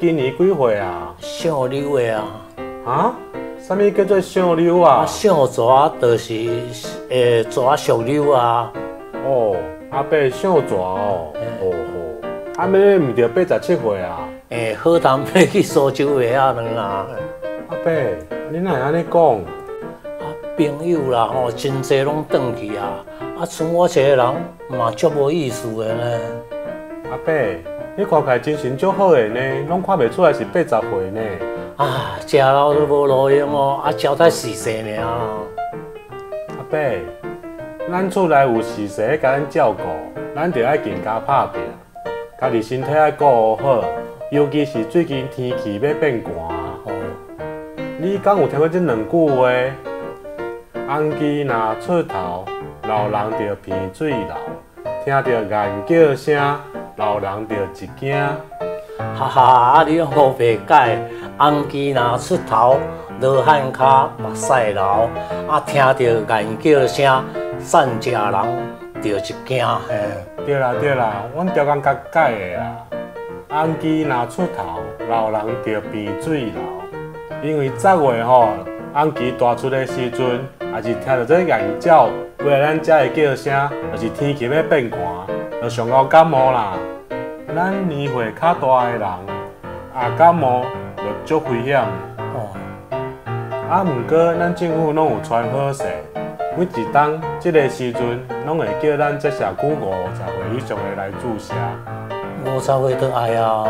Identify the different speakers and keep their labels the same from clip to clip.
Speaker 1: 今年幾歲啊？
Speaker 2: 上溜的啊！
Speaker 1: 啊？啥物叫做上溜啊？
Speaker 2: 上蛇就是蛇屬溜啊。
Speaker 1: 哦，阿伯上蛇哦，哦吼，啊咩毋著87歲啊？
Speaker 2: 欸，好淡欲去蘇州河仔卵啊！
Speaker 1: 阿伯，你哪會按呢講？
Speaker 2: 啊，朋友啦吼，真濟攏轉去啊，啊，賰我一个人嘛足無意思的呢。
Speaker 1: 阿伯，你看起來精神足好的呢，攏看袂出來是八十歲呢。
Speaker 2: 啊，食老都無路用哦，啊，交代時勢爾。
Speaker 1: 阿伯，咱厝內有時勢共咱照顧，咱著愛勤加拍拚，家己身體愛顧好，尤其是最近天氣欲變寒。
Speaker 2: 哦。
Speaker 1: 你敢有聽過這兩句話？紅旗若出頭，老人就鼻水流；聽著雁叫聲，老人就一驚。
Speaker 2: 哈哈，啊你攏烏白解，紅旗若出頭，羅漢跤目屎流。啊，聽著雁叫聲，散食人就一驚。嘿。
Speaker 1: 對啦對啦，阮逐工共解的啦。紅旗若出頭，老人就鼻水流。因為十月吼，紅旗大出的時陣，也是聽著這雁鳥飛來咱遮的叫聲，就是天氣欲變寒，就上𠢕感冒啦。咱年歲較大的人，啊感冒就足危險。
Speaker 2: 哦。
Speaker 1: 啊，毋過咱政府攏有傳好勢，每一冬這个時陣，攏會叫咱這社區50歲以上的來注射。
Speaker 2: 50歲就愛啊？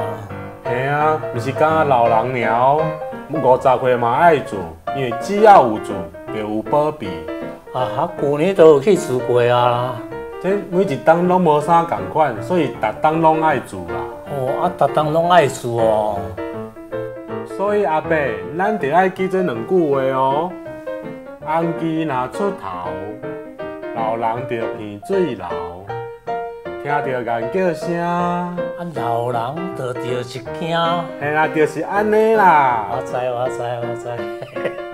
Speaker 1: 嘿啊，毋是干焦老人爾哦，50歲嘛愛注，因為只要有注，就有保庇。
Speaker 2: 啊，舊年都有去注過啊。
Speaker 1: 這每一冬攏無啥仝款，所以逐冬攏愛注啦。
Speaker 2: 哦，啊，逐冬攏愛注哦。
Speaker 1: 所以阿伯，咱著愛記這兩句話哦。紅旗若出頭，老人就鼻水流；聽著雁叫聲，
Speaker 2: 啊，老人就著一驚。
Speaker 1: 嘿啦，就是按呢啦。
Speaker 2: 我知，我知，我知。